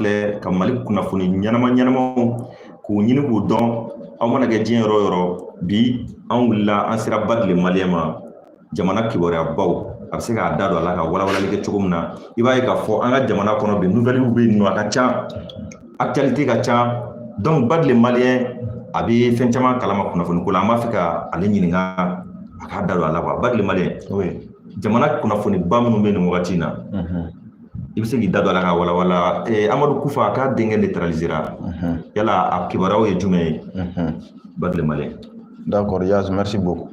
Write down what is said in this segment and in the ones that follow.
lafilɛ ka Mali kunnafoni ɲɛnama ɲɛnamaw k'u ɲini k'u dɔn. Aw mana kɛ diɲɛ yɔrɔ o yɔrɔ, bi an wulila, an sera Bad le Malien ma. Jamana kibaruyabaw, a bɛ se k'a da don a la ka walawalali kɛ cogo min na. I b'a ye k'a fɔ an ka jamana kɔnɔ bi, nouvelles bɛ yen nɔ, a ka ca, actualité ka ca. Donc Bad le Malien, a bɛ fɛn caman kalama kunnafoni ko la. An b'a fɛ ka ale ɲininka, a k'a da don a la quoi. Bad le Malien, Oui. jamana kunnafoniba minnu bɛ nin wagati in na, i bɛ se k'i da don a la ka walawala. Amadu Kufa k'a denkɛ neutralisera, yala a kibaruyaw ye jumɛn ye, Bad le Malien? D'accord, Yaz, merci beaucoup.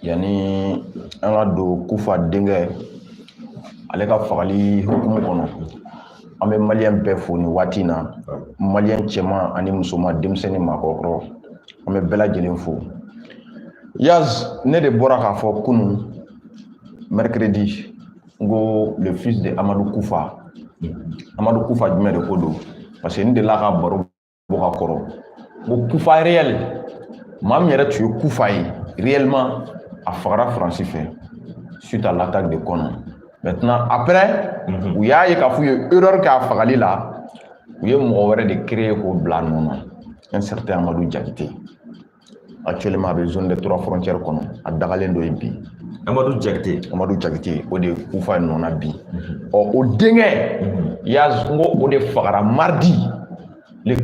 Yani an ka don Kufa denkɛ ale ka fagali hukumu kɔnɔ, an bɛ Malien bɛɛ fo nin waati in na. Malien cɛman ani musoman, denmisɛnnin, maakɔrɔ, an bɛ bɛɛ lajɛlen fo. Yaz, ne de bɔra k'a fɔ kunun mercredi, n ko le fils de Amadou Kufa. Amadou Kufa jumɛn de ko don? Parce que n delila ka baro bɔ ka kɔrɔ n ko Kufa réel, maa min yɛrɛ tun ye Kufa ye réellement, a fagara Faransi fɛ suite à l'attaque de Kɔnɔ. Maintenant, après, u y'a ye k'a fɔ u ye erreur kɛ a fagali la, u ye mɔgɔ wɛrɛ de créer k'o bila a nɔ na, un certain Amadou Diakité. Actuellement, a bɛ zone des trois frontières kɔnɔ, a dagalen don yen bi. Amadou Diakité. Amadou Diakité, o de ye Kufa nɔ na bi. Ɔ, o denkɛ Yaz, n ko o de fagara mardi le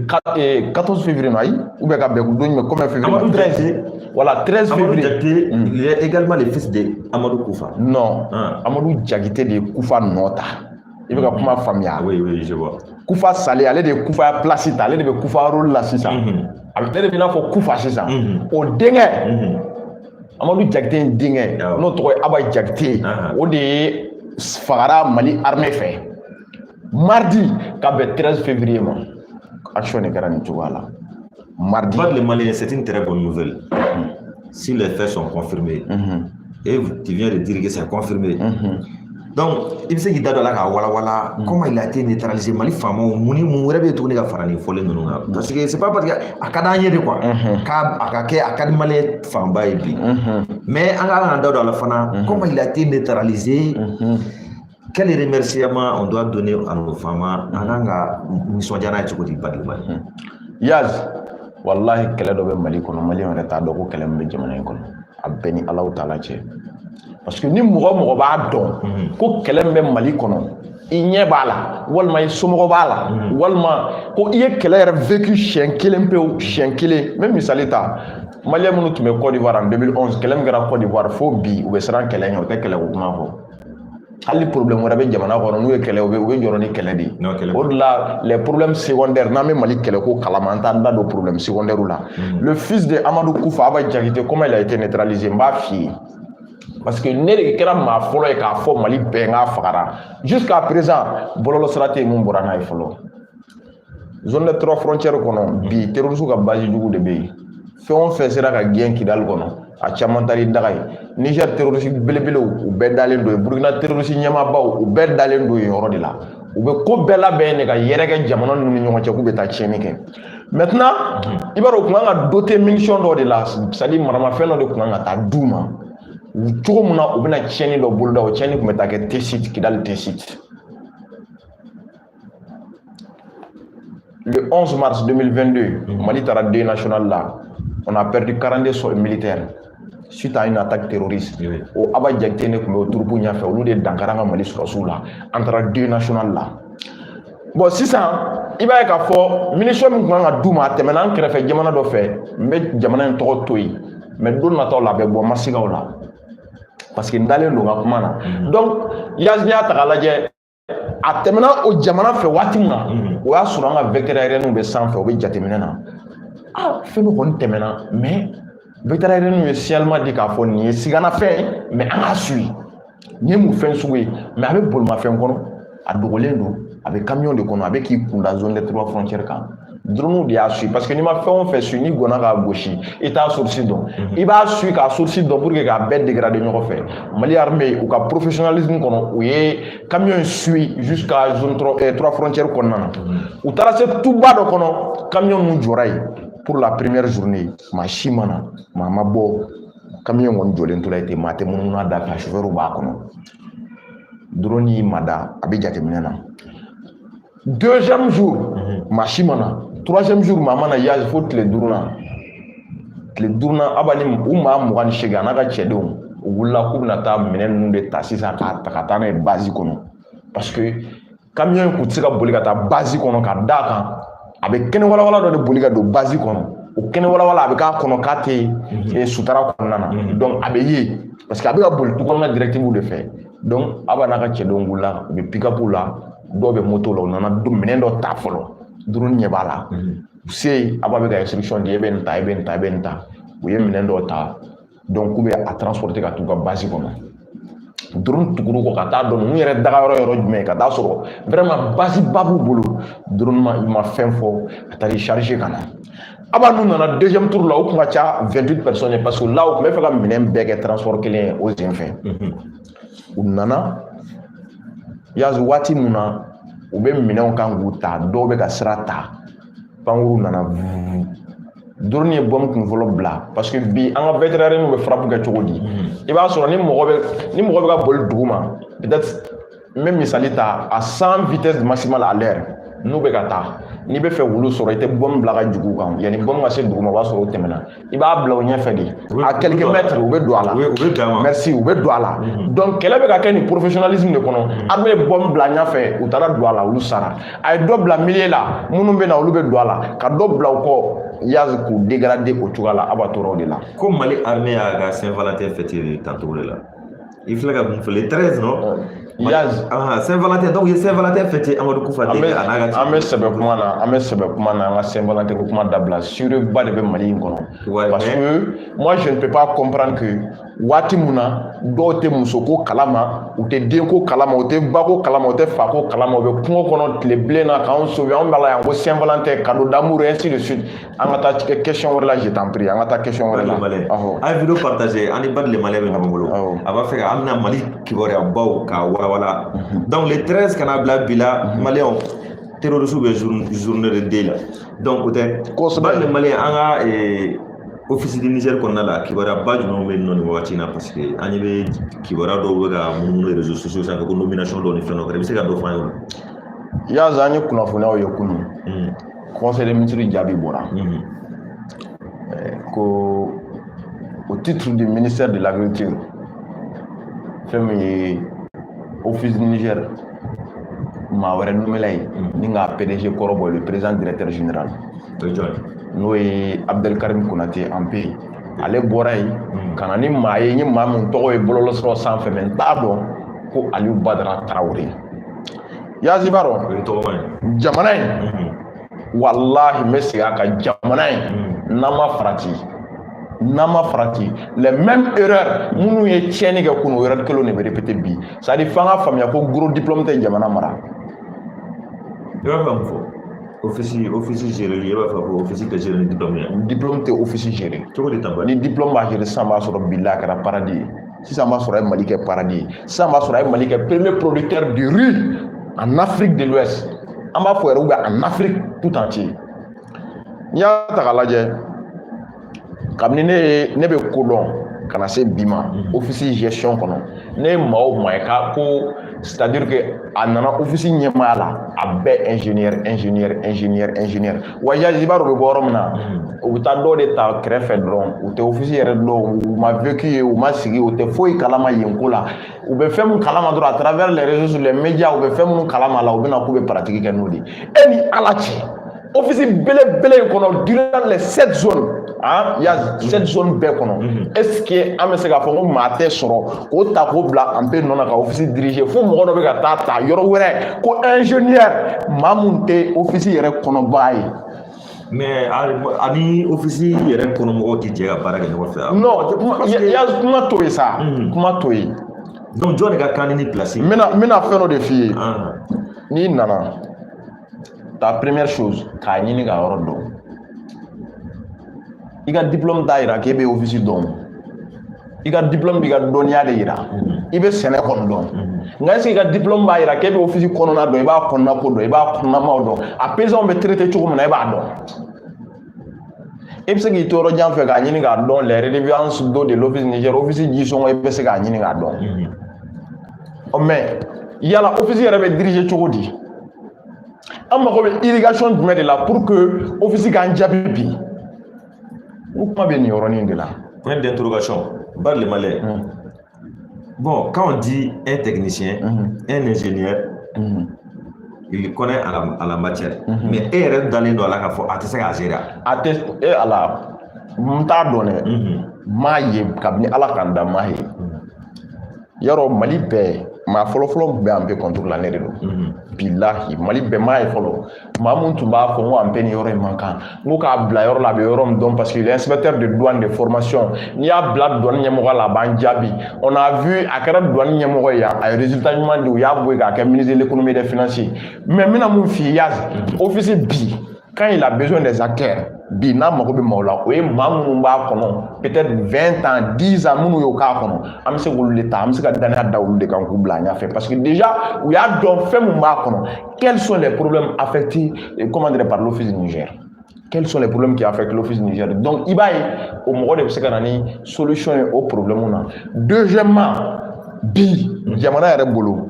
14 février, ayi, ou bien ka bɛn don jumɛn, combien février? Amadou 13. Diakité. Voilà, 13 Amadou février. Diakité, il est également le fils de Amadou Koufa? Non. Ah. Amadou Diakité de ye Kufa nɔ ta. I bɛ ka kuma faamuya? Oui, je vois. Kufa salen, ale de ye Kufa place ta, ale de bɛ Kufa rôle la sisan. A bɛ, ne de bɛ i n'a fɔ Kufa sisan. O denkɛ, Amadou Diakité in denkɛ, n'o tɔgɔ ye Aba Diakité, o de ye fagara Mali armée fɛ mardi ka bɛn 13 février ma. Action de kɛra nin cogoya la mardi. Bad le Malien, c'est une très bonne nouvelle si les faits sont confirmés. Et tu viens de dire que c'est confirmé. Donc, i bɛ se k'i da don a la k'a walawala, comment il a été neutralisé? Mali faamaw, mun ni mun wɛrɛ bɛ yen tuguni ka fara nin fɔlen ninnu kan? Parce que c'est pas parce que a ka d'an ye de quoi, k'a a ka kɛ, a ka di Malien fanba ye bi. Mais an ka kan ka da don a la fana, comment il a été neutralisé, quel remerciement on doit donner à nos faama, an kan ka nisɔndiya n'a ye cogo di, Bad le Malien? Yaz, wallahi, kɛlɛ dɔ bɛ Mali kɔnɔ, Malien yɛrɛ t'a dɔn ko kɛlɛ min bɛ jamana in kɔnɔ. A bɛɛ ni Alaw taala cɛ. Parce que ni mɔgɔ o mɔgɔ b'a dɔn ko kɛlɛ min bɛ Mali kɔnɔ, i ɲɛ b'a la, walima i somɔgɔ b'a la, walima ko i ye kɛlɛ yɛrɛ vécu siɲɛ kelen pewu, siɲɛ kelen. N bɛ misali ta, Malien minnu tun bɛ Côte d'Ivoire en 2011, kɛlɛ min kɛra Côte d'Ivoire, fo bi u bɛ siran kɛlɛ ɲɛ, u tɛ kɛlɛ ko kuma fɔ. Hali problème wɛrɛ bɛ jamana kɔnɔ, n'u ye kɛlɛ, u bɛ jɔrɔ ni kɛlɛ de ye. Non, kɛlɛ. O de la, les problèmes secondaires, n'an bɛ Mali kɛlɛko kalama, an t'an da don problème secondaire la. Le fils de Amadou Koufa, Aba Diakité, comment il a été neutralisé, n b'a f'i ye. Parce que ne de kɛra maa fɔlɔ ye k'a fɔ Mali bɛɛ k'a fagara. Jusqu'à présent, bɔlɔlɔ sira tɛ yen mun bɔra n'a ye fɔlɔ. Zone de trois frontières kɔnɔ bi, terroriste ka base jugu de bɛ yen. Fɛn o fɛn sera ka gɛn Kidali kɔnɔ, a caman taara i daga ye. Niger terroriste belebelew, u bɛɛ dalen don yen. Burukina terroriste ɲɛmaabaw, u bɛɛ dalen don yen yɔrɔ de la. U bɛ ko bɛɛ labɛn de ka yɛrɛkɛ jamana ninnu ni ɲɔgɔn cɛ k'u bɛ taa tiɲɛni kɛ. Maintenant, i b'a dɔn, u tun kan ka doter munition dɔ de la, c'est à dire maramafɛn dɔ de tun kan ka taa d'u ma cogo min na, u bɛna tiɲɛni dɔ boloda. O tiɲɛni tun bɛ taa kɛ Tessit, Kidali Tessit. Le 11 mars 2022, Mali taara deuil national la. On a perdu 42 militaires suite à une attaque terroriste. O Aba Diakité ne tun bɛ o troupe ɲɛfɛ, olu de dankara an ka Mali sɔrɔsiw la. An taara deuil national la. Bon, sisan i b'a ye k'a fɔ munition min tun kan ka d'u ma, a tɛmɛna an kɛrɛfɛ jamana dɔ fɛ. N bɛ jamana in tɔgɔ to yen, mais don nataw la, a bɛ bɔ masigaw la, parce que n dalen don n ka kuma na. Donc Yaz, n'i y'a ta k'a lajɛ, a tɛmɛna o jamana fɛ waati min na, o y'a sɔrɔ an ka vecteur aérien bɛ sanfɛ, o bɛ jateminɛ na. Ah, fɛn dɔ kɔni tɛmɛna, mais vecteur aérien ye signalement di k'a fɔ nin ye siganafɛn ye, mais an k'a suit, nin ye mun fɛn sugu ye? Mais a bɛ bolimafɛn kɔnɔ, a dogolen don, a bɛ camion de kɔnɔ, a bɛ k'i kunda zone des trois frontières kan. Drone de y'a suit, parce que n'i ma fɛn o fɛn suit, n'i gɔnna k'a gosi, i t'a source dɔn. I b'a suit k'a source dɔn pour que k'a bɛɛ dégrader ɲɔgɔn fɛ. Mali armée, u ka professionnalisme kɔnɔ, u ye camion in suit jusqu'à zone trois frontières kɔnɔna na. U taara se tuba dɔ kɔnɔ, camion ninnu jɔra yen pour la première journée. Maa si ma na, maa ma bɔ. Camion kɔni jɔlen tora yen ten, maa tɛ munumunu a da fɛ, a chauffeur b'a kɔnɔ. Drone y'i mada, a bɛ jateminɛ na. Deuxième jour, maa si ma na. Troisième jour, maa ma na. Yazi, fo tile duurunan. Tile duurunan, Aba ni u maa 28 a n'a ka cɛdenw, u wulila k'u bɛna taa minɛn ninnu de ta sisan k'a ta ka taa n'a ye base kɔnɔ, parce que camion in kun tɛ se ka boli ka taa base kɔnɔ, ka d'a kan a bɛ kɛnɛ walawala dɔ de boli ka don base kɔnɔ. O kɛnɛ walawala, a bɛ k'a kɔnɔ k'a tɛ sutara kɔnɔna na, donc a bɛ ye parce que a bɛ ka boli du kɔnɔna directive de fɛ. Donc Aba n'a ka cɛdenw wulila, u bɛ pick-up la, dɔw bɛ moto la, u nana minɛn dɔ ta fɔlɔ. Drone ɲɛ b'a la, u se Aba bɛ ka instruction di: e bɛ nin ta, e bɛ nin ta, e bɛ nin ta. U ye minɛn dɔw ta, donc k'u bɛ a transporter ka t'u ka base kɔnɔ. Drone tuguru kɔ ka taa dɔn ninnu yɛrɛ daga yɔrɔ yɔrɔ jumɛn, ka taa sɔrɔ vraiment base ba b'u bolo. Drone ma fɛn fɔ, a taara charger ka na. Aba n'u nana deuxième tour la, u kun ka ca 28 personnes ye, parce que là u tun bɛ fɛ ka minɛn bɛɛ kɛ transport kelen ye. O sen fɛ, u nana Yazi, waati mun na u bɛ minɛnw kan k'u ta, dɔw bɛ ka sira ta, pankuru nana, drone ye bombe kun fɔlɔ bila, parce que bi an ka vétérinaires bɛ frappe kɛ cogo di? I b'a sɔrɔ ni mɔgɔ bɛ ka boli dugu ma, peut-être n bɛ misali ta, à 100 vitesse maximale à l'heure n'u bɛ ka taa, n'i bɛ fɛ wulu sɔrɔ, i tɛ bombe bila ka jigin u kan. Yanni bombe ka se dugu ma, o b'a sɔrɔ o tɛmɛna. I b'a bila u ɲɛfɛ de, à quelques mètres, u bɛ don a la. U bɛ don a ma. Merci, u bɛ don a la. Donc kɛlɛ bɛ ka kɛ nin professionnalisme de kɔnɔ. Armée ye bombe bila ɲɛfɛ, u taara don a la, olu sara. A ye dɔ bila milieu la, minnu bɛ na, olu bɛ don a la, ka dɔ bila u kɔ, Yazi, k'u dégrader o cogoya la. Aba tora o de la. Ko Mali armée y'a ka Saint-Valentin fêter tancogo de la, i filɛ ka mun fɔ, le 13, non? Yaz. Ah, Saint-Valentin, donc u ye Saint-Valentin fêter Amadou Koufa. An bɛ an bɛ sɛbɛ kuma na, an bɛ sɛbɛ kuma na. An ka Saint-Valentin ko kuma dabila, ba de bɛ Mali in kɔnɔ, parce que moi je ne peux pas comprendre que waati mun na dɔw tɛ musoko kalama, u tɛ denko kalama, u tɛ bako kalama, u tɛ fako kalama, u bɛ kungo kɔnɔ tile bilen na k'anw sauver, anw b'a la yan ko Saint-Valentin, cadeau d'amour, ainsi de suite. An ka taa question wɛrɛ la, je t'en prie, an ka taa question wɛrɛ la. A ye vidéo partager, an ni Bad le Malien bɛ ɲɔgɔn bolo. A b'a fɛ ka an bɛna Mali kibaruyabaw k'a walawala. Donc le 13 kana bila bi la, Maliyɛnw, terroristes bɛ journée de deuil la. Donc o tɛ. Bad le Malien, an ka Office du Niger kɔnɔna la, kibaruya jumɛnw bɛ yen nɔ nin wagati in na? Parce que an ɲɛ bɛ kibaruya dɔw bɛ ka munumunu réseaux sociaux sanfɛ ko nomination dɔw ni fɛn dɔw kɛra. I bɛ se ka dɔ fɔ an ye o la? Yaza, an ye kunnafoniyaw ye kunun, conseil des ministres jaabi bɔra ko au titre du ministère de l'Agriculture, fɛn min ye Office du Niger, maa wɛrɛ nommé ye ni k'a PDG kɔrɔ bɔ, le président directeur général, n'o ye Abdelkarim Konate Anpe, ale bɔra yen ka na ni maa ye, n ye maa min tɔgɔ ye bɔlɔlɔsiraw sanfɛ, mɛ n t'a dɔn, ko Aliou Badara Tarawele. Yazi, b'a dɔn jamana in, walahi, n bɛ segin a kan, jamana in, n'an ma farati, n'an ma farati, les mêmes erreurs minnu ye tiɲɛni kɛ kunun, o erreur kelenw de bɛ répéter bi. C'est à dire f'an ka faamuya ko gros diplôme tɛ jamana mara. I b'a fɛ mun fɔ? Office gérer, i b'a fɔ ko office tɛ gérer ni diplôme ye? Diplôme tɛ office gérer. Cogo di tan? Ni diplôme b'a gérer, sisan b'a sɔrɔ bila a kɛra paradis ye, sisan b'a sɔrɔ a ye Mali kɛ paradis ye, sisan b'a sɔrɔ a ye Mali kɛ premier producteur du riz en Afrique de l'Ouest, an b'a fɔ yɛrɛ, ou bien en Afrique tout entier. N'i y'a ta k'a lajɛ, kabini ne ye ne bɛ ko dɔn ka na se bi ma, office gestion kɔnɔ, ne ye maa o maa ye ka ko, c'est à dire que a nana office ɲɛmaaya la, a bɛɛ ingénieur, ingénieur, ingénieur, ingénieur. Wa i b'a dɔn u bɛ bɔ yɔrɔ min na, u bɛ taa dɔw de ta kɛrɛfɛ dɔrɔn, u tɛ office yɛrɛ dɔn, u ma vécu ye, u ma sigi, u tɛ foyi kalama yen ko la. U bɛ fɛn mun kalama dɔrɔn à travers les réseaux, les médias, u bɛ fɛn minnu kalama la, u bɛ na k'u bɛ pratique kɛ n'o de ye. E ni Ala cɛ, office belebele in kɔnɔ, durant les sept zones, ah, il y a sept zones bɛɛ kɔnɔ, est ce que an bɛ se k'a fɔ ko maa tɛ sɔrɔ k'o ta k'o bila an bɛɛ nɔ na ka office diriger, fo mɔgɔ dɔ bɛ ka taa ta yɔrɔ wɛrɛ ko ingénieur, maa mun tɛ office yɛrɛ kɔnɔbaga ye? Mais ani office yɛrɛ kɔnɔmɔgɔw tɛ jɛ ka baara kɛ ɲɔgɔn fɛ. Non, ya kuma to yen sa, kuma to yen. Donc jɔn de ka kan ni place? N bɛna fɛn dɔ de f'i ye. N'i nana, ta première chose, k'a ɲini ka yɔrɔ dɔn. I ka diplôme t'a yira k'e bɛ office dɔn. I ka diplôme b'i ka dɔnniya de yira, i bɛ sɛnɛ kɔni dɔn, nka est ce que i ka diplôme b'a yira k'e bɛ office kɔnɔna dɔn, i b'a kɔnɔna ko dɔn, i b'a kɔnɔnamaw dɔn, a paysanw bɛ traiter cogo min na, e b'a dɔn? E bɛ se k'i to yɔrɔ jan fɛ k'a ɲini k'a dɔn les redevances d'eau de l'Office Niger, office ji sɔngɔ, i bɛ se k'a ɲini k'a dɔn. Ɔ, mais yala office yɛrɛ bɛ diriger cogo di? An mago bɛ irrigation jumɛn de la pour que office k'an jaabi bi? O kuma bɛ nin yɔrɔnin de la. Point d'interrogation. Bar le Malien. Bon, quand on dit un technicien, un ingénieur, il connaît à la matière. Mais e yɛrɛ dalen don a la k'a fɔ a tɛ se k'a gérer. A tɛ e ala, n t'a dɔn dɛ, n m'a ye kabini Ala k'an da, n m'a ye. Yarɔ, Mali bɛɛ maa fɔlɔfɔlɔ min bɛ ANPE contre la, ne de don. Bilahi, Mali bɛɛ m'a ye fɔlɔ. Maa mun tun b'a fɔ n ko ANPE ni yɔrɔ in man kan, n ko k'a bila yɔrɔ la, a bɛ yɔrɔ min dɔn, parce qu'il est inspecteur de douane de formation. N'i y'a bila douane ɲɛmɔgɔ la, a b'an jaabi. On a vu, a kɛra douane ɲɛmɔgɔ ye yan, a ye résultat ɲuman di, u y'a bɔ yen k'a kɛ ministre de l'Économie et des Finances. Mais n bɛna mun f'i ye, Yaz, office bi, quand il a besoin des acteurs, bi n'a mago bɛ maaw la, o ye maa minnu b'a kɔnɔ peut-être 20 ans, 10 ans, minnu y'o k'a kɔnɔ, an bɛ se k'olu de ta, an bɛ se ka danaya da olu de kan k'u bila a ɲɛfɛ, parce que déjà u y'a dɔn fɛn mun b'a kɔnɔ. Quels sont les problèmes affectés, comment dire, par l'office du Niger? Quels sont les problèmes qui affectent l'office du Niger? Donc i b'a ye, o mɔgɔ de bɛ se ka na ni solution ye o problème na. Deuxièmement, bi jamana yɛrɛ bolo,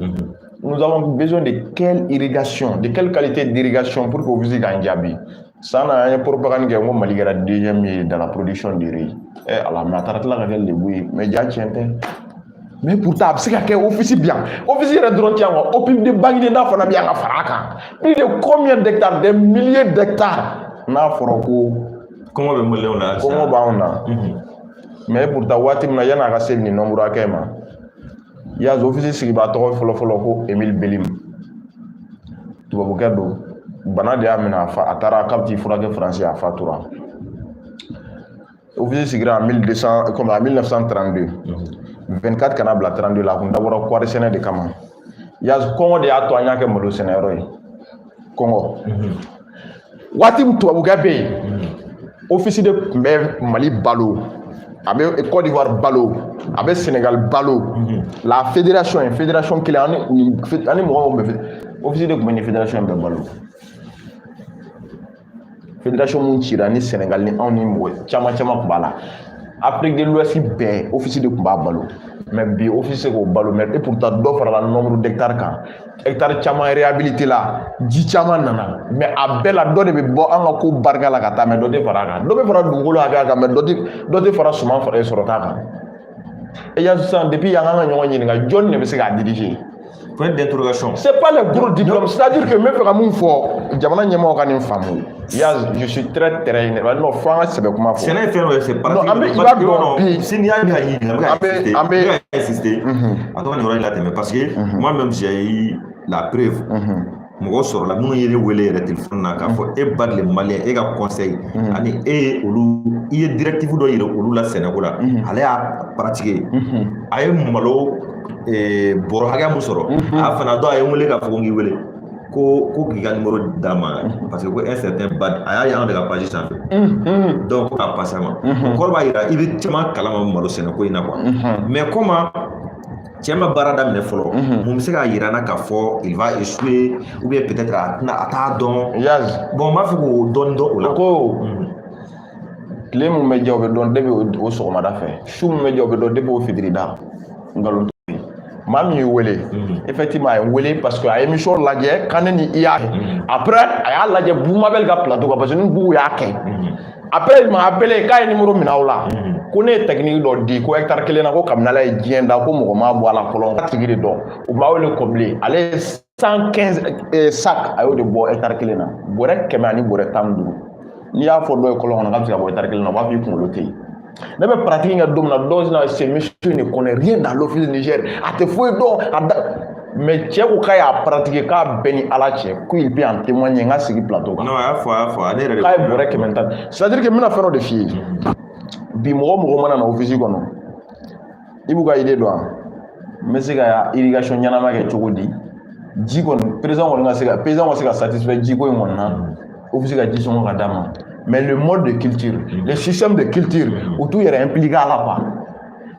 nous avons besoin de quelle irrigation, de quelle qualité d'irrigation pour que office k'an jaabi? San na, an ye propagande kɛ, n ko Mali kɛra deuxième ye dans la production de riz. Eh Ala, mais a taara tila ka kɛ lebu ye, mais ja tiɲɛ tɛ. Mais pourtant a bɛ se ka kɛ office bi yan, office yɛrɛ dɔrɔn tɛ yan quoi, OPIP de Baguinéda fana bɛ yan ka fara a kan. Plus de combien d'hectares? Des milliers d'hectares. N'a fɔra ko Kɔngɔ bɛ maliyɛnw na halisa. Kɔngɔ b'anw na. Mais pourtant waati min na, yan'a ka se nin nombre hakɛ ma, Yaz, office sigibaa tɔgɔ fɔlɔ-fɔlɔ ko Emile Belim, tubabukɛ don. Bana de y'a minɛ, a fa, a taara k'a bɛ t'i furakɛ Faransi, a fatura. Office sigira en 1200, comme en 1932, 24 kana bila 32 la. A kun dabɔra kɔɔri sɛnɛ de kama. Yaz, kɔngɔ de y'a to an y'a kɛ malo sɛnɛyɔrɔ ye. Kɔngɔ waati min, tubabukɛ bɛ yen, office de tun bɛ Mali balo, a bɛ Côte d'Ivoire balo, a bɛ Sénégal balo. La fédération ye fédération kelen, ani mɔgɔ min bɛ, office de tun bɛ nin fédération in bɛɛ balo. Fédération mun cira ni Sénégal ni anw ni mɔgɔ caman caman tun b'a la, Afrique de l'Ouest bɛɛ, office de tun b'a balo. Mais bi, office se k'o balo. Mais et pourtant dɔ farala nombre d'hectares kan, hectare caman réhabilité la, ji caman nana, mais a bɛɛ la dɔ de bɛ bɔ an ka ko barika la ka taa, mais dɔ tɛ fara a kan. Dɔ bɛ fara dugukolo hakɛya kan, mais dɔ tɛ fara suman sɔrɔta kan. Et ya sisan, depuis yan, an ka ɲɔgɔn ɲininka, jɔnni de bɛ se k'a diriger? Point d'interrogation. C'est pas les gros diplômes. C'est-à-dire que n bɛ fɛ ka mun fɔ, jamana ɲɛmɔgɔw ka nin faamu. Yaz, je suis très très énervé. Non, fo an ka sɛbɛ kuma fɔ. Sɛnɛ ye fɛn dɔ ye, c'est pratique. Non, an bɛ, i b'a dɔn bi. Si n'i y'a ka ɲininka, n bɛ ka insister. An bɛ n bɛ ka insister. A tɔgɔ nin yɔrɔ in latɛmɛ, parce que moi-même j'ai eu la preuve. Mɔgɔ sɔrɔla minnu ye ne wele yɛrɛ téléphone na k'a fɔ e ba le Malien, e ka conseil ani e ye olu, i ye directive dɔ yira olu la sɛnɛko la, ale y'a pratiquer, a ye malo bɔrɔ hakɛ mun sɔrɔ. A fana dɔ a ye n wele k'a fɔ ko n k'i wele ko k'i ka numéro d'a ma, parce que ko un certain Bad a y'a ye anw de ka page sanfɛ, donc ko k'a passer a ma. O kɔrɔ b'a jira i bɛ caman kalama malo sɛnɛko in na quoi. Mais comment cɛ ma baara daminɛ fɔlɔ, mun bɛ se k'a yira n na k'a fɔ il va échouer ou bien peut-être a tɛna, a t'a dɔn? Yaz. Bon, n b'a fɛ k'o dɔɔni dɔn o la. O ko tile mun bɛ diya, o bɛ dɔn depuis o sɔgɔmada fɛ. Su mun bɛ diya, o bɛ dɔn depuis o fitirida. Nkalon tɛ yen. Maa min y'i wele, effectivement a ye n wele parce que a ye émission lajɛ kan ne ni i y'a kɛ. Après a y'a lajɛ Bumabel ka plateau kan, parce que ni Bugu y'a kɛ. Après il m'a appelé k'a ye numéro minɛ aw la, ko ne ye technique dɔ di, ko hectare kelen na, ko kabini Ala ye diɲɛ da, ko mɔgɔ m'a bɔ a la fɔlɔ. A tigi de dɔn, u b'a wele Kɔbilen. Ale ye 115 sac, a y'o de bɔ hectare kelen na, bɔrɛ 100 ani bɔrɛ 15. N'i y'a fɔ dɔ ye kɔlɔn kɔnɔ k'a bɛ se ka bɔ hectare kelen na, u b'a fɔ i kunkolo tɛ yen. Ne bɛ pratique kɛ don min na, dɔw na, ce monsieur ne connaît rien dans l'office Niger, a tɛ foyi dɔn a da. Mais cɛ ko k'a y'a pratiquer, k'a bɛɛ ni Ala cɛ, ko il peut en témoigner. N ka sigi plateau kan. Non, a y'a fɔ, a y'a fɔ, ale yɛrɛ de. K'a ye bɔrɛ 110. C'est à dire que n bɛna fɛn dɔ de f'i ye bi. Mɔgɔ mɔgɔ mana na office kɔnɔ, i b'u ka idée dɔn wa? N bɛ se ka irrigation ɲɛnama kɛ cogo di? Ji kɔni, président kɔni ka se ka, paysan ka se ka satisfait jiko in kɔni na, office ka ji sɔngɔ ka d'a ma. Mais le mode de culture, le système de culture, u t'u yɛrɛ impliqué a la quoi.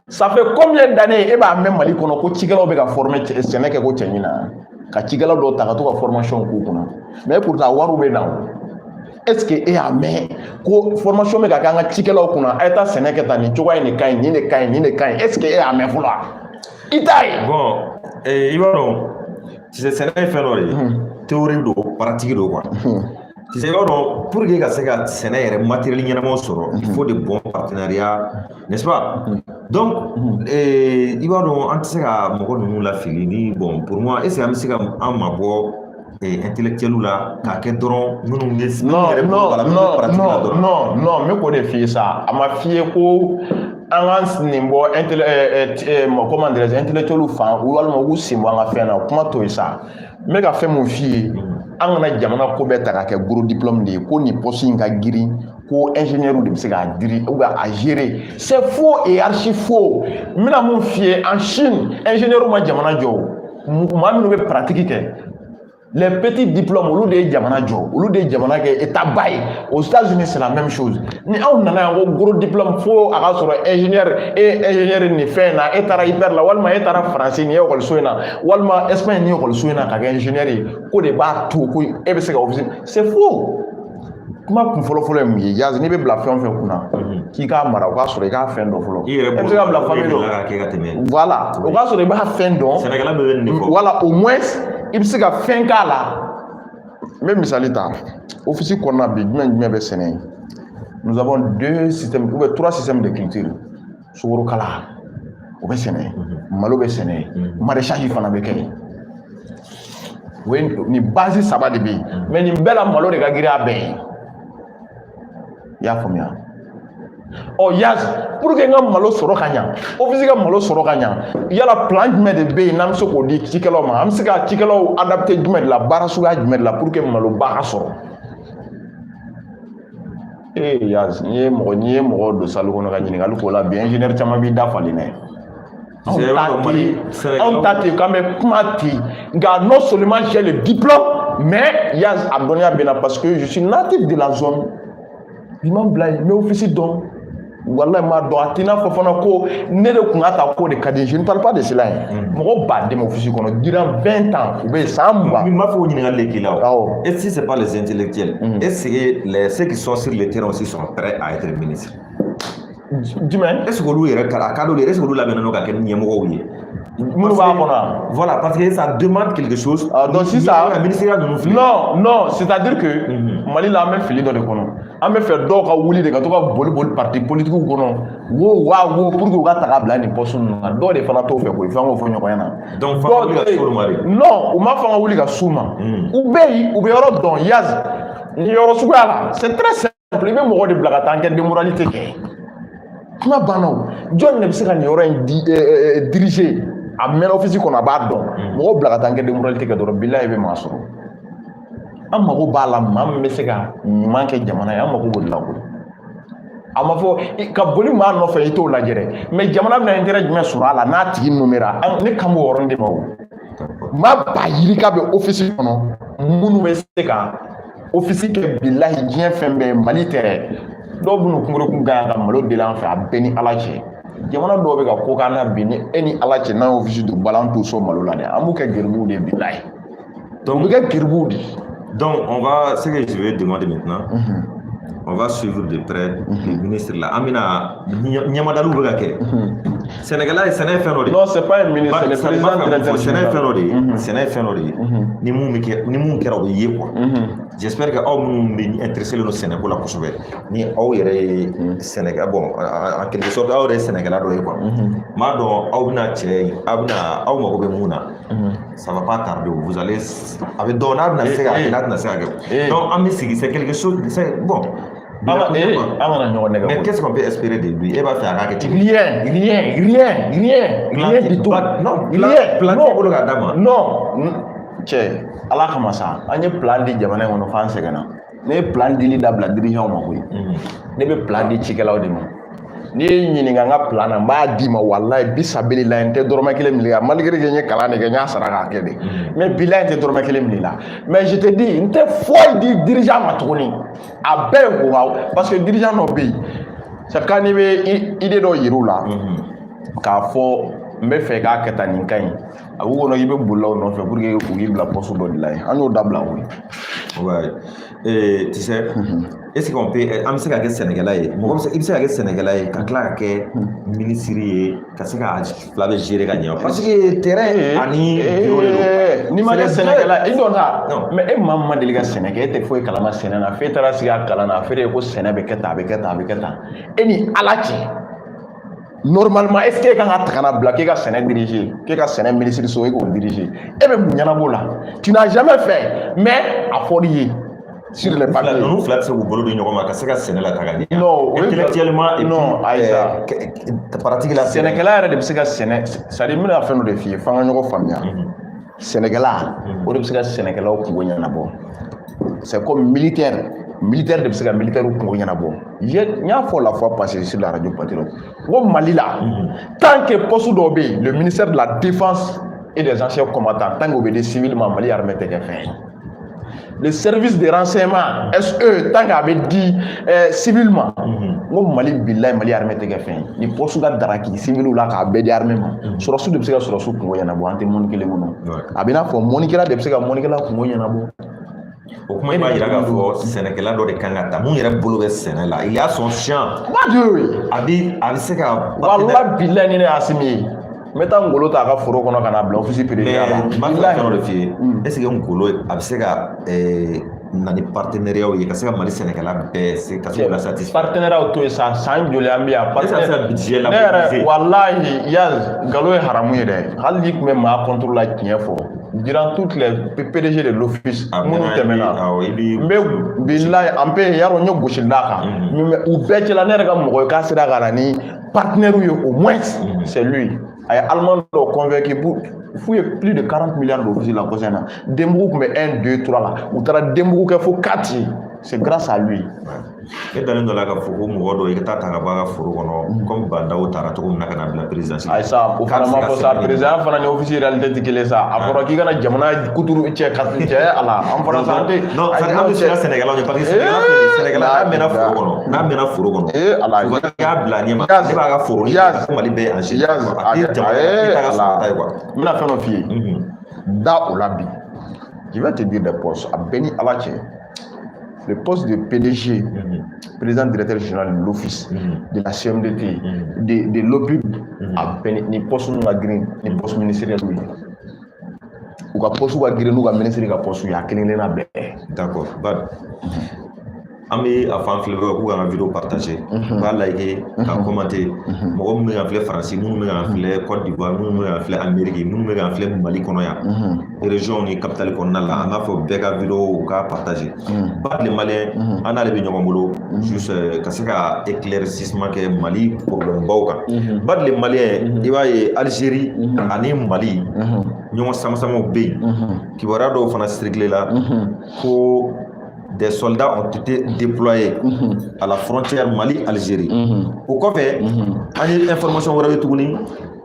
Ça fait combien d'années e b'a mɛn Mali kɔnɔ ko cikɛlaw bɛ ka former, sɛnɛ kɛ ko cɛɲi na, ka cikɛla dɔw ta ka to ka formation k'u kunna? Mais pourtant wariw bɛ na o. Est ce que e y'a mɛn ko formation bɛ ka kɛ an ka cikɛlaw kunna, a ye taa sɛnɛ kɛ tan, nin cogoya in de ka ɲi, nin de ka ɲi, nin de ka ɲi? Est ce que e y'a mɛn fɔlɔ? I t'a ye. Bon, i b'a dɔn, tu sais, sɛnɛ ye fɛn dɔ de ye, théorie don. pratique don quoi. Tu sais, i b'a dɔn, pour que ka se ka sɛnɛ yɛrɛ matériel ɲɛnamaw sɔrɔ, il faut de bons partenariats, n'est-ce pas? Donc i b'a dɔn, an tɛ se ka mɔgɔ ninnu lafili ni, bon, pour moi, est-ce que an bɛ se ka an mabɔ intellectuel la k'a kɛ dɔrɔn minnu bɛ Non, non, non, non, non, non, n bɛ k'o de f'i ye sa. A ma f'i ye ko an ka nin bɔ comment dirais-je, intellectuel fan walima u k'u sen bɔ an ka fɛn na, o kuma t'o ye sa. N bɛ ka fɛn mun f'i ye, an kana jamana ko bɛɛ ta k'a kɛ gros diplôme de ye, ko nin poste in ka girin, ko ingénieur de bɛ se k'a diri ou bien a gérer. C'est faux et archi faux. N bɛna mun f'i ye, en Chine, ingénieur ma jamana jɔ o. Maa minnu bɛ pratique kɛ, les petits diplômes, olu de ye jamana jɔ, olu de ye jamana kɛ état ba ye. Aux États-Unis, c'est la même chose. Ni anw nana yan ko gros diplôme, fo a ka sɔrɔ ingénieur, e ingénieur nin fɛn in na, e taara IPR la, walima e taara Faransi nin ekɔliso in na, walima Espagne nin ekɔliso in na ka kɛ ingénieur ye, ko de b'a to ko e bɛ se ka office, c'est faux. Kuma kun fɔlɔ fɔlɔ ye mun ye? Jaz, n'i bɛ bila fɛn o fɛn kunna k'i k'a mara, o k'a sɔrɔ i k'a fɛn dɔn fɔlɔ. I yɛrɛ E bɛ se ka bila famille dɔ dɔ kɛ ka tɛmɛ. Voilà, o k'a sɔrɔ i b'a fɛn dɔn. Sɛnɛkɛla bɛɛ bɛ nin de fɔ. Voilà, au moins i bɛ se ka fɛn k'a la. N bɛ misali ta, office kɔnɔna bi, jumɛn jumɛn bɛ sɛnɛ yen? Nous avons deux systèmes ou bien trois systèmes de culture. Sugorokala, o bɛ sɛnɛ, malo bɛ sɛnɛ, maraîchage fana bɛ kɛ yen. O ye nin base saba de bɛ yen, mais nin bɛɛ la, malo de ka girin a bɛɛ ye. I y'a faamuya? Ɔ Yaz, pour que n ka malo sɔrɔ ka ɲa, office ka malo sɔrɔ ka ɲa, yala plan jumɛn de bɛ yen n'an bɛ se k'o di cikɛlaw ma? An bɛ se ka cikɛlaw adapter jumɛn de la, baara suguya jumɛn de la, pour que maloba ka sɔrɔ? Ee Yaz, n'i ye mɔgɔ don salle kɔnɔ ka ɲininkali k'o la bi, ingénieur caman b'i da falen dɛ. Anw ta ten, anw ta ten k'an bɛ kuma ten. Nka non seulement j'ai le diplôme, mais Yaz, a dɔnniya bɛ n na, parce que je suis natif de la zone. Bi ma bila yen, n bɛ office dɔn, walahi m'a dɔn. A t'i n'a fɔ fana ko ne de kun ka ta ko de ka di. Je ne parle pas de cela ye. Mɔgɔ baden bɛ office kɔnɔ durant 20 ans, u bɛ yen san 20. N b'a fɔ o ɲininkali de k'i la o. Awɔ. Et si c'est pas les intellectuels, est-ce que ceux qui sont sur le terrain aussi sont prêts à être ministres? Jumɛn? Est-ce que olu yɛrɛ a ka d'olu ye, est-ce que olu labɛnnen don ka kɛ ɲɛmɔgɔw ye? Minnu b'a kɔnɔ. Voilà, parce que ça demande quelque chose. Ah, donc sisan ministère ninnu filɛ. Non, non, c'est-à-dire que Mali la, an bɛ fili dɔ de kɔnɔ. An bɛ fɛ dɔw ka wuli de ka to ka boli boli parti politique kɔnɔ, wo wa wo, pour que u ka ta ka bila nin poste ninnu na. Dɔw de fana t'o fɛ koyi, f'an k'o fɔ ɲɔgɔn ɲɛna. Donc f'an ka wuli ka s'olu ma de. Non, u ma fɔ an ka wuli ka s'u ma. U bɛ yen, u bɛ yɔrɔ dɔn. Yaz, nin yɔrɔ suguya la, c'est très simple, i bɛ mɔgɔ de bila ka taa enquête de moralité kɛ. Kuma banna o. Jɔn de bɛ se ka nin yɔrɔ in di diriger? A mɛnna office kɔnɔ, a b'a dɔn. Mɔgɔw bila ka taa enquête de moralité kɛ dɔrɔn, bilahi, i bɛ maa sɔrɔ. An mago b'a la, maa min bɛ se ka ɲuman kɛ jamana ye, an mago b'o de la koyi. A ma fɔ ka boli maa nɔfɛ, i t'o lajɛ dɛ, mais jamana bɛna intérêt jumɛn sɔrɔ a la n'a tigi nommera? Ne kan b'o yɔrɔnin de ma o. Maa ba yirika bɛ office kɔnɔ minnu bɛ se ka office kɛ, bilahi, diɲɛ fɛn bɛɛ, Mali tɛ dɛ. Dɔw bɛ n'u kunkurukun gan ka malo deli an fɛ, a bɛɛ ni Ala cɛ. Jamana dɔw bɛ ka ko k'an na bi, ni e ni Ala cɛ, n'an ye office don bala, an t'o sɔn malo la dɛ, an b'u kɛ geribuw de ye, bilahi. U bɛ kɛ geribuw de ye. Donc, on va, ce que je vais demander maintenant, on va suivre de près le ministre là. An bɛna ɲɛmadaliw bɛ ka kɛ. Sɛnɛkɛla ye, sɛnɛ ye fɛn dɔ de ye. Non, c'est pas un ministre, c'est le président directeur. Sɛnɛ ye fɛn dɔ de ye. Sɛnɛ ye fɛn dɔ de ye. Ni mun bɛ kɛ, ni mun kɛra, o bɛ ye quoi. J'espère que aw minnu bɛ intéressé don sɛnɛko la kosɛbɛ, ni aw yɛrɛ ye sɛnɛkɛ, bon, en quelque sorte aw yɛrɛ ye sɛnɛkɛla dɔ ye quoi. N b'a dɔn aw bɛna cɛ, aw bɛna, aw mago bɛ mun na. Ça va pas tarder, vous allez, a bɛ dɔn n'a bɛna se ka kɛ, n'a tɛna se ka kɛ. Donc an bɛ sigi, c'est quelque chose, c'est bon. An kana ɲɔgɔn nɛgɛ. Mais qu'est-ce qu'on peut espérer de lui? E b'a fɛ a k'a kɛ cogo di? Rien, rien, rien, rien, rien du tout. Non, rien. Plan t'i bolo k'a d'a ma. Non, cɛ, Ala kama sa, an ye plan di jamana in kɔnɔ f'an sɛgɛnna. Ne ye plan dili dabila dirigeant ma koyi. Ne bɛ plan di cikɛlaw de ma. N'i ye n ɲininka n ka plan na, n b'a d'i ma, walayi, bi sabili la, n tɛ dɔrɔmɛ kelen minɛ i la, malgré que n ye kalan de kɛ, n y'a sara k'a kɛ de. Mais bilayi, n tɛ dɔrɔmɛ kelen minɛ i la. Mais je te dis, n tɛ foyi di dirigeant ma tuguni. A bɛɛ ye ko parce que dirigeant dɔ bɛ yen, c'est quand n'i bɛ idée dɔ yir'u la k'a fɔ N bɛ fɛ k'a kɛ tan, nin ka ɲi. A b'u kɔnɔ k'i bɛ bolila o nɔfɛ pour que u k'i bila poste dɔ de la yen. An y'o dabila o ye. Ouais. Et tu sais, est-ce qu'on peut, an bɛ se ka kɛ sɛnɛkɛla ye, mɔgɔ bɛ se, i bɛ se ka kɛ sɛnɛkɛla ye ka tila ka kɛ minisiri ye, ka se ka fila bɛ gérer ka ɲɛ, parce que terrain ani bureau de don. N'i ma kɛ sɛnɛkɛla, i dɔn ta. Non. Mais e maa min ma deli ka sɛnɛ kɛ, e tɛ foyi kalama sɛnɛ na, f'e taara sigi a kalan na, a feere ko sɛnɛ bɛ kɛ tan, a bɛ kɛ tan, a bɛ kɛ tan. E ni Ala cɛ, normalement, est ce que e kan ka ta ka na bila k'e ka sɛnɛ diriger, k'e ka sɛnɛ minisiri so, e k'o diriger? E bɛ mun ɲɛnabɔ o la? Tu n'as jamais fait, mais a fɔr'i ye sur les papiers. Ninnu fila tɛ se k'u bolo di ɲɔgɔn ma ka se ka sɛnɛ la taga ɲɛ. Non, o ye intellectuellement et non, puis ayi sa. Pratique la. Sɛnɛkɛla yɛrɛ de bɛ se ka sɛnɛ, c'est à dire n bɛna fɛn dɔ de f'i ye f'an ka ɲɔgɔn faamuya. Sɛnɛkɛla, o de bɛ se ka sɛnɛkɛlaw kungo ɲɛnabɔ. C'est comme militaire, militaire de bɛ se ka militaire kungo ɲɛnabɔ. N y'a fɔ la fois passée sur la radio Patriote, n ko Mali la, tant que poste dɔw bɛ yen, le ministère de la Défense et des Anciens Combattants, tant que o bɛ di civil ma, Mali armée tɛ kɛ fɛn ye. Le service de renseignement SE, tant qu'a bɛ di civilement, n ko Mali, bilayi, Mali armée tɛ kɛ fɛn ye. Ni poste ka daraki civil la k'a bɛɛ di armée ma, sɔrɔsiw de bɛ se ka sɔrɔsiw kungo ɲɛnabɔ. An tɛ mɔni kelen kɔnɔ. A bɛ i n'a fɔ mɔnikɛla de bɛ se ka mɔnikɛla kungo ɲɛnabɔ. O kuma in b'a jira k'a fɔ sɛnɛkɛla dɔ de kan ka ta mun yɛrɛ bolo bɛ sɛnɛ la, il a son champ. Kuma de. A bɛ se ka. Walahi bilayi, ni ne ye Asimi ye, n bɛ taa ngolo ta a ka foro kɔnɔ ka na bila office PDG la. Mais n b'a fɛ ka fɛn dɔ de f'i ye: est ce que ngolo a bɛ se ka na ni partenariat ye ka se ka Mali sɛnɛkɛla bɛɛ se ka se k'u la satisfaire? Partenariat to yen sa, san joli an bɛ yan? Est ce que a bɛ se ka budget la Ne yɛrɛ mobiliser? Walahi, Yaz, nkalon ye haramu ye dɛ. Hali n'i tun bɛ maa contre la, tiɲɛ fɔ. Durant toutes les PDG de l'office minnu tɛmɛna, awɔ, i bi n bɛ bilayi, an bɛ yarɔ, n ye gosili d'a kan, mais u bɛɛ cɛla, ne yɛrɛ ka mɔgɔ ye k'a sera ka na ni partenaire ye, au moins c'est lui. A ye Allemand dɔw convaincu pour f'u ye plus de 40 milliards d'office la kɔsɛbɛ na. Denbugu tun bɛ 1, 2, 3 la, u taara Denbugu kɛ fo 4 ye. C'est grâce à lui. Ne dalen dɔ la k'a fɔ ko mɔgɔ dɔ i ka taa ta ka bɔ a ka foro kɔnɔ, comme Bah N'Daw taara cogo min na ka na bila présidence. Ayi sa, o fana ma fɔ sa, président fana ni office réalité tɛ kelen sa. A fɔra k'i kana jamana kuturu cɛ ka cɛ a la, an fana sa, an tɛ. Non, c'est an bɛ siran sɛnɛkɛlaw ɲɛ, parce que sɛnɛkɛla filɛ nin ye, sɛnɛkɛla n'a mɛnna foro kɔnɔ, n'a mɛnna foro kɔnɔ, Ee Ala! i y'a bila ɲɛma, ne b'a ka foro ni ko Mali bɛɛ en Yaz, a tɛ jamana, i t'a ka sɔrɔ ta ye quoi. N bɛna fɛn dɔ f'i ye. Da o la bi. Je vais te dire des postes. A bɛɛ ni Ala cɛ. Le poste de PDG, président directeur général de l'office, de la CMDT, de l'OPUB, a bɛɛ ni poste ninnu ka girin ni poste ministériel ye. U ka poste ka girin n'u ka ministre ka poste ye, a kelen kelenna bɛɛ. D'accord. Bad. An bɛ a fɔ an filɛbagaw k'u ka vidéo partager, u k'a liker, ka commenter. Mɔgɔ minnu bɛ k'an filɛ Faransi, minnu bɛ k'an filɛ Côte d'Ivoire, minnu bɛ k'an filɛ Amérique, minnu bɛ k'an filɛ Mali kɔnɔ yan, région ni capitale kɔnɔna la, an b'a fɔ bɛɛ ka vidéo u k'a partager. Bad le Malien, an n'ale bɛ ɲɔgɔn bolo juste ka se ka éclaircissement kɛ Mali problème baw kan. Bad le Malien, i b'a ye Algérie ani Mali ɲɔgɔn sama-samaw bɛ yen. Kibaruya dɔw fana circulé la ko des soldats ont été déployés à la frontière Mali-Algérie. O kɔfɛ, an ye information wɛrɛ ye tuguni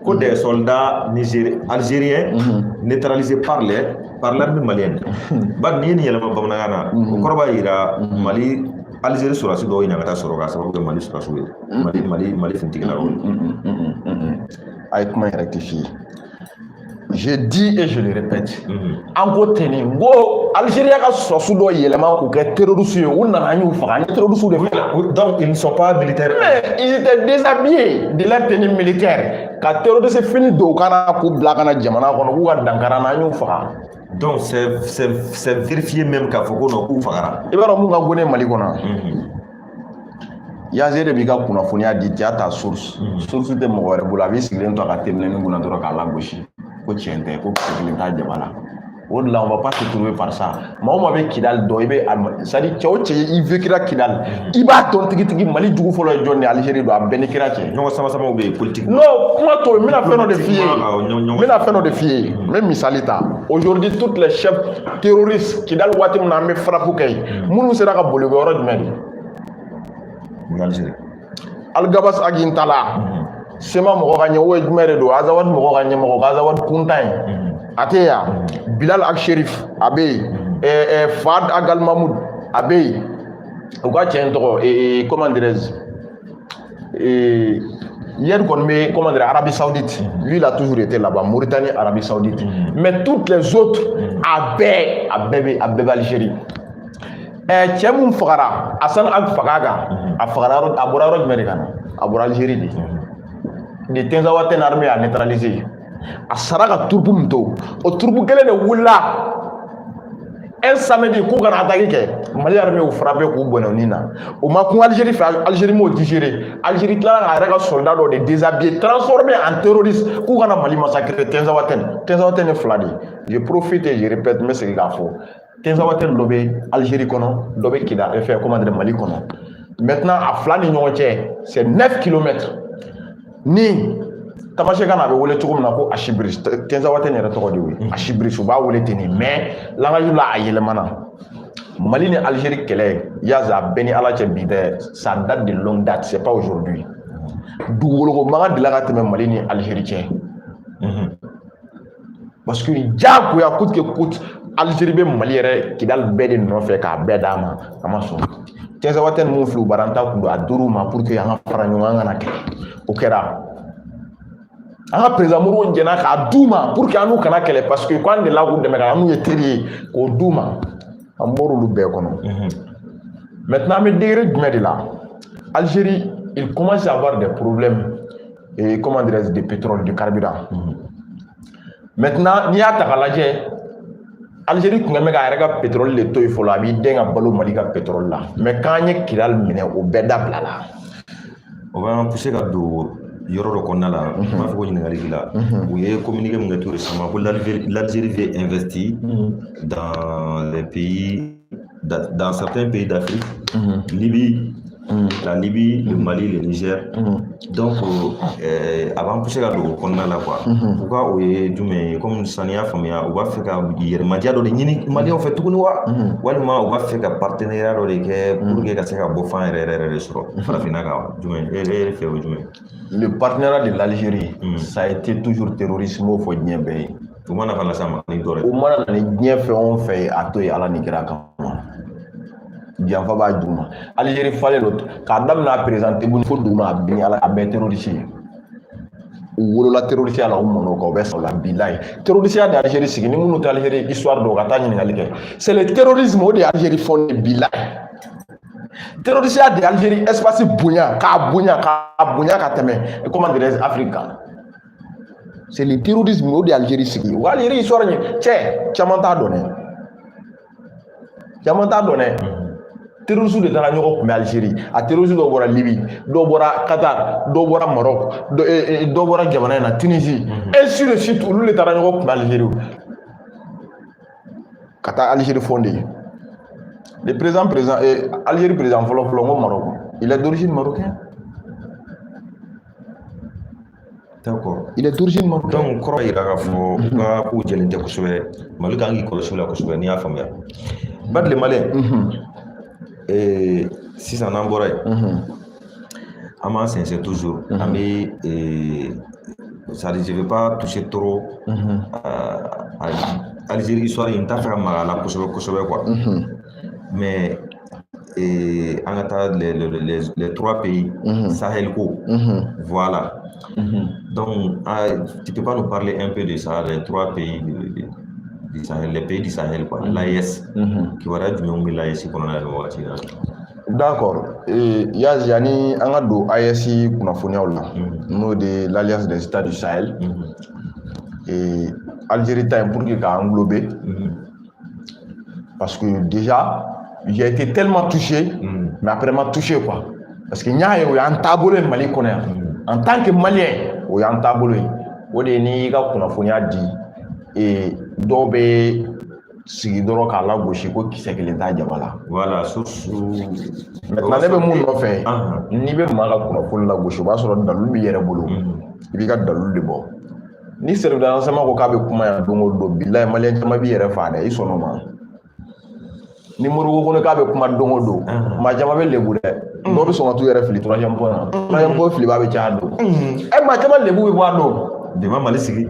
ko des soldats algériens neutralisés par l'armée malienne. Bari n'i ye nin yɛlɛma bamanankan na, o kɔrɔ b'a jira Mali Algérie sɔrɔdasi dɔw ɲina ka taa sɔrɔ k'a sababu kɛ Mali sɔrɔdasiw ye, Mali finitigilakaw ye. A ye kuma in rectifier. Je dis et je le répète. An ko ten nin n ko Algérie ka sɔrɔdasi dɔ yɛlɛma k'u kɛ terroriste ye, u nana, an y'u faga, an ye terroriste de faga. Donc ils ne sont pas militaires. Mais ils étaient déshabillés de leur tenue militaire ka terroriste fini don u kan na k'u bila ka na jamana kɔnɔ k'u ka dankari an na, an y'u faga. Donc c'est vérifié même k'a fɔ ko non, k'u fagara. I b'a dɔn mun ka go ne Mali kɔnɔ? Yaze de b'i ka kunnafoniya di, tu as ta source. Source tɛ mɔgɔ wɛrɛ bolo, a b'i sigilen to a ka teminɛnin kunna dɔrɔn k'a lagosi. Ko tiɲɛ tɛ, ko kisɛ kelen t'a jaba la. O de la, on va pas se trouver par ça. Maa o maa bɛ Kidali dɔn, i bɛ, c'est à dire cɛ o cɛ i vécura Kidali, i b'a dɔn tigitigi Mali jugu fɔlɔ ye jɔn de ye, Algérie don, a bɛɛ ni kira cɛ. Ɲɔgɔn sama samaw bɛ yen politique. Non, kuma to, n bɛna fɛn dɔ de f'i ye. N bɛna fɛn dɔ de f'i ye. N bɛ misali ta. Aujourd'hui, toutes les chefs terroristes, Kidali waati min na an bɛ frappe kɛ yen, minnu sera ka boli, u bɛ yɔrɔ jumɛn de? Algérie. Alghabass Ag Intalla, CMA mɔgɔ ka ɲɛ o ye jumɛn de don? Azawad mɔgɔ ka ɲɛmɔgɔ, Azawad kuntan ye. A tɛ yan. Bilal Ag Acherif a bɛ yen, Fahad Ag Almahmoud a bɛ yen, u ka cɛ in tɔgɔ, comment dirais-je, Iyad kɔni bɛ, comment dire, Arabie Saoudite. Lui, il a toujours été là-bas, Mauritanie, Arabie Saoudite. Mais toutes les autres, a bɛɛ bɛ Algérie. Cɛ mun fagara, Hassan Ag Fagaga, a fagara yɔrɔ, a bɔra yɔrɔ jumɛn de ka na? A bɔra Algérie de. De Tinzawaten armée a neutralisé. A sara ka troupe min to, o troupe kelen de wulila un samedi k'u kana attaque kɛ. Mali armée y'u frappé k'u bɔnɛ u ni na. O ma kun Algérie fɛ, Algérie m'o digéré. Algérie tilala k'a yɛrɛ ka soldat dɔw de déshabiller, transformé en terroriste, k'u kana Mali massacrer. Tinzawaten, Tinzawaten ye fila de ye. Je profite et je répète, n bɛ segin k'a fɔ, Tinzawaten dɔ bɛ Algérie kɔnɔ, dɔ bɛ Kidal, fɛn, comment dire, Mali kɔnɔ. Maintenant, a fila ni ɲɔgɔn cɛ, c'est 9 kilomètres. Ni tamasɛkan na, a bɛ wele cogo min na ko Achibris, Tinzawaten yɛrɛ tɔgɔ de y'o ye, Achibris, u b'a wele ten de. Mais langage la, a yɛlɛmana. Mali ni Algérie kɛlɛ, yaza, a bɛɛ ni Ala cɛ, bi dɛ, ça date de longue date, c'est pas aujourd'hui. Dugukoloko mankan delila ka tɛmɛ Mali ni Algérie cɛ, parce que diyagoya, coûte que coûte, Algérie bɛ Mali yɛrɛ Kidali bɛɛ de nɔfɛ k'a bɛɛ d'a ma. A ma sɔn. Tinzawaten mun filɛ, u bara an ta kun don a dor'u ma pour que an ka fara ɲɔgɔn kan, an kana kɛlɛ. O kɛra, an ka président Modibo jɛnna k'a d'u ma pour que an n'u kana kɛlɛ, parce que k'an delila k'u dɛmɛ, k'an n'u ye teri ye, k'o d'u ma. An bɔr'olu bɛɛ kɔnɔ. Maintenant, an bɛ degré jumɛn de la? Algérie, il commence à avoir des problèmes et, comment dirais-je, de pétrole, de carburant. Maintenant, n'i y'a ta k'a lajɛ, Algérie tun bɛ k'a yɛrɛ ka pétrole de to yen fɔlɔ, a b'i den ka balo Mali ka pétrole la. Mais k'an ye Kidali minɛ, o bɛɛ dabila la. O b'an pousser ka don yɔrɔ dɔ kɔnɔna la. N b'a fɔ ko ɲininkali k'i la. U ye communiqué min kɛ tout récemment ko l'Algérie veut investir dans les pays, dans certains pays d'Afrique, Libye, la Libye, le Mali, le Niger. Donc a b'an pousser ka don o kɔnɔna la, quoi. U ka o ye jumɛn ye? Comme sisan n'i y'a faamuya, u b'a fɛ ka yɛrɛmadiya dɔ de ɲini Maliyɛnw fɛ tuguni wa, walima u b'a fɛ ka partenariat dɔ de kɛ pour que ka se ka bɔ fan yɛrɛ yɛrɛ yɛrɛ de sɔrɔ farafinna kan? Jumɛn e yɛrɛ fɛ, o ye jumɛn? Le partenariat de l'Algérie, ça a été toujours terrorisme, o fɔ diɲɛ bɛɛ ye. U ma nafa las'a ma ni dɔ O mana na ni diɲɛ fɛn o fɛn ye, a to yen, Ala ni kira kama. Janfa b'a duguma. Algérie falen don k'a daminɛ a président Tebboune fo duguma, a bin Ala, a bɛɛ terroriste ye. U wolola terroriste la, u mɔn'o kan, u bɛ sa o la. Bilayi, terroriste de Algérie sigi. Ni minnu tɛ Algérie histoire dɔn, u ka taa ɲininkali kɛ. C'est le terrorisme, o de ye Algérie fondé. Bilayi, terroriste de Algérie espace bonya, k'a bonya, k'a bonya ka tɛmɛ, comment dirais-je, Afrique kan. C'est le terrorisme, o de ye Algérie sigi. U ka Algérie histoire ɲɛ cɛ caman t'a dɔn dɛ, caman t'a dɔn dɛ. Terroriste de taara ɲɔgɔn kunbɛ Algérie. A terroriste dɔw bɔra Libye, dɔw bɔra Qatar, dɔw bɔra Maroc, dɔw bɔra jamana in na, Tunisie, ainsi de suite. Olu de taara ɲɔgɔn kunbɛ Algérie ka taa Algérie fondé. Le président Algérie président fɔlɔ fɔlɔ, n ko Maroc, il est d'origine marocaine. Il est d'origine marocaine. Donc kɔrɔ yira k'a fɔ u ka kow jɛlen tɛ kosɛbɛ. Mali kan k'i kɔlɔsi o la kosɛbɛ, n'i y'a faamuya. Badile Malien, sisan n'an bɔra yen, an b'an sɛnsɛn toujours. An bɛ, c'est à dire, je vais pas toucher trop à Algérie histoire in, n t'a fɛ ka maga a la kosɛbɛ kosɛbɛ, quoi. Mais an ka taa les trois pays Sahel ko, voilà. Donc tu peux pas nous parler un peu de ça, les trois pays du Sahel, les pays du Sahel, quoi, l'AES? Kibaruya jumɛnw bɛ l'AES kɔnɔna la nin wagati in na? D'accord. Yaz, yani an ka don AES kunnafoniyaw la, n'o de ye l'Alliance des États du Sahel, et Algérie ta in, pour que k'a englober, parce que déjà j'ai été tellement touché, mais après m'a touché, quoi, parce que n y'a ye, o y'an taabolo ye Mali kɔnɔ yan. En tant que Malien, o y'an taabolo ye. O de ye n'i y'i ka kunnafoniya di, dɔw bɛ sigi dɔrɔn k'a lagosi ko kisɛ kelen t'a jaba la. Voilà, source. Maintenant, ne bɛ mun nɔfɛ? N'i bɛ maa ka kunnafoni lagosi, o b'a sɔrɔ dalilu b'i yɛrɛ bolo, i b'i ka dalilu de bɔ. Ni service de renseignement ko k'a bɛ kuma yan don o don, bilayi, Malien caman b'i yɛrɛ faa dɛ, i sɔnn'o ma. Ni Moribo ko k'a bɛ kuma don o don, maa caman bɛ lebu dɛ. Dɔw bɛ sɔn ka t'u yɛrɛ fili troisième point na. Troisième point filibaa bɛ caya don. Ɛ, maa caman lebu bɛ bɔ a don. Bi ma Mali sigi.